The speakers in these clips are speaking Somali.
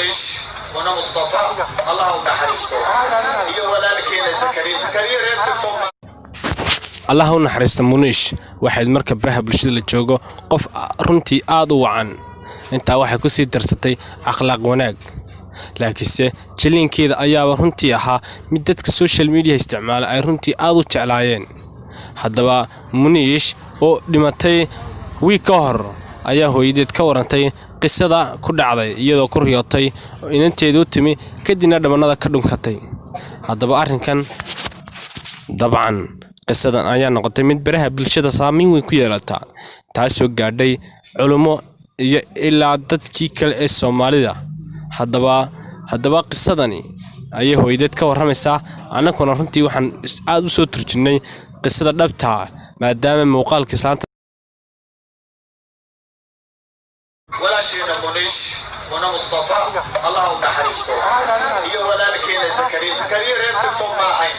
Muniish Muna Mustafa, Allah u naxariisto, iyo walaalkeena Zakariya. Zakariya reer TikTok. Allah u naxariista Muniish. Waxayd marka baraha bulshada la joogo qof runtii aad u wacan. Intaa waxay ku sii darsatay akhlaaq wanaag, laakiinse jilliinkeeda ayaaba runtii ahaa mid dadka social media isticmaala ay runtii aad u jeclaayeen. Haddaba Muniish oo dhimatay wiig ka hor ayaa hooyadeed ka warantay qisada ku dhacday, iyadoo ku riyootay oo inanteedu u timi, kadibna dhabannada ka dhunkatay. Haddaba arrinkan, dabcan qisadan ayaa noqotay mid baraha bulshada saameyn weyn ku yeelata, taasoo gaadhay culummo iyo ilaa dadkii kale ee Soomaalida. Haddaba qisadani ayay hooyadeed ka warramaysaa. Annaguna runtii waxaan aad u soo turjinnay qisada dhabtaa, maadaama muuqaalka islaanta Walaasheena Muniish Muna Mustafa, Allah u naxariisto, iyo walaalkeena Zakariya. Zakariya reer TikTok ma ahayn.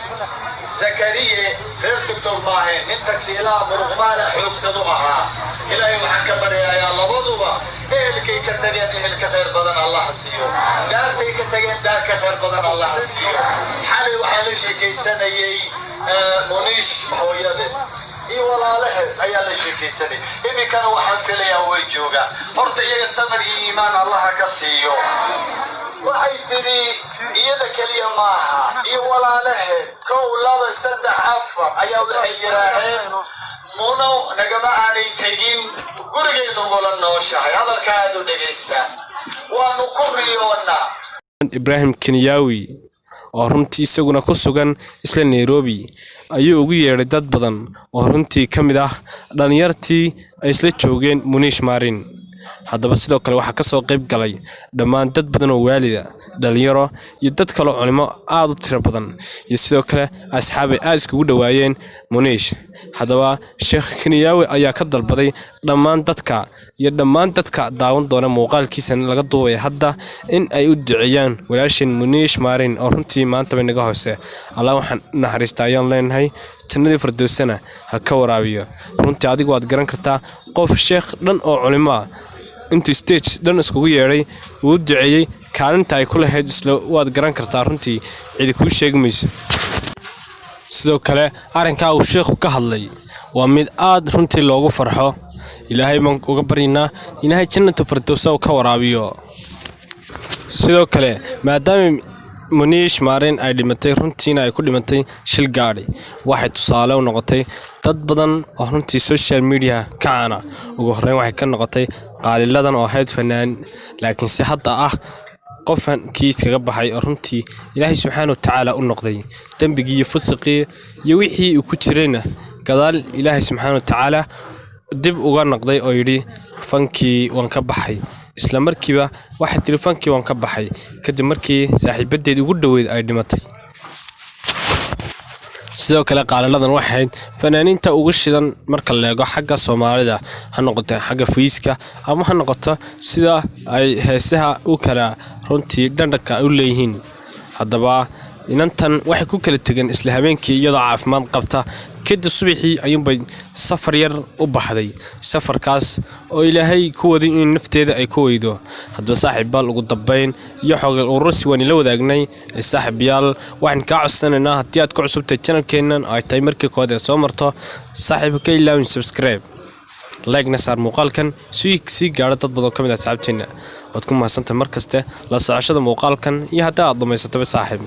Zakariye reer TikTok ma ahayn. Nin tagsiilaha, muruqmaala, xoogsadu ahaa. Ilaahay waxaan ka baryayaa labaduba ehelkay ka tageen ehel ka khayr badan Allah ha siiyo, daartay ka tageen daar ka khayr badan Allah ha siiyo. Xalay waxaan la sheekaysanayay Muniish hooyadeed iyo walaalaheed ayaa la sheekaysanay. Iminkana waxaan filayaa way joogaan. Horta iyaga samir iyo iimaan Allaha ka siiyo. Waxay tidhi iyada keliya maaha, iyo walaalaheed, kow, laba, saddex, afar ayaa waxay yidhaaheen: "Muno nagama aanay tegin, gurigay nugula nooshahay." Hadalka aad u dhegaysta. Waanu ku riyoonnaa. Ibraahim Kenyaawi oo runtii isaguna ku sugan isla Nairobi ayuu ugu yeedhay dad badan oo runtii ka mid ah dhallinyartii ay isla joogeen Muniish Maarin. Haddaba sidoo kale waxaa kasoo qayb galay dhammaan dad badan oo waalida, dhalinyaro iyo dad kaloo culimo aad u tiro badan, iyo sidoo kale asxaabay aad iskugu dhowaayeen Muniish. Haddaba Sheekh Kenyaawi ayaa ka dalbaday dhammaan dadka iyo dhammaan dadka daawan doona muuqaalkiisa laga duubaya hadda in ay u duceeyaan walaasheen Muniish Maarin oo runtii maanta bay naga hoose. Allah waxaan naxariista ayaan leenahay, jannadii firdowsana ha ka waraabiyo. Runtii adigu waad garan kartaa qof sheekh dhan oo culimo ah intuu stage dhan iskugu yeedhay uu u duceeyey, kaalinta ay ku lahayd isla waad garan kartaa. Runtii cidi kuu sheegi mayso. Sidoo kale arrinkaa uu sheekhu ka hadlay waa mid aad runtii loogu farxo. Ilaahay baan uga baryaynaa Ilaahay jannatu firdowsa uu ka waraabiyo. Sidoo kale maadaama Muniish Maarin ay dhimatay, runtiina ay ku dhimatay shil gaadhi, waxay tusaale u noqotay dad badan oo runtii social media ka caana. Ugu horreyn waxay ka noqotay Qaaliladan oo ahayd fanaan, laakiinse hadda ah qofan kii iskaga baxay oo runtii Ilaahay subxaana wa tacaala u noqday, dembigii iyo fusiqii iyo wixii uu ku jirayna gadaal Ilaahay subxaana wa tacaala dib uga noqday oo yidhi: "Fankii waan ka baxay." Isla markiiba waxay tiri: "Fankii waan ka baxay," kadib markii saaxiibadeed ugu dhoweyd ay dhimatay. Sidoo kale Qaaliladan waxay ahayd fanaaniinta ugu shidan marka la eego xagga Soomaalida, ha noqoto xagga fiiska ama ha noqoto sida ay heesaha u kala runtii dhandhanka u leeyihiin. Haddaba inantan waxay ku kala tegeen isla habeenkii iyadoo caafimaad qabta. Kadib subaxii ayuunbay safar yar u baxday, safarkaas oo Ilaahay ku waday in nafteeda ay ku weydo. Haddaba saaxiibbaal, ugu dambayn iyo xogal urursi waan ila wadaagnay. Saaxiibayaal, waxaan kaa codsanaynaa haddii aad ku cusubtahay channelkeennan oo ay tahay markii koowaad ee soo marto, saaxiibka ka ilaawin subscribe, like-na saar muuqaalkan si sii gaadho dad badan oo ka mid ah asxaabteenna. Waad ku mahadsantahay mar kaste la socoshada muuqaalkan iyo haddii aad dhammaysataba, saaxiib.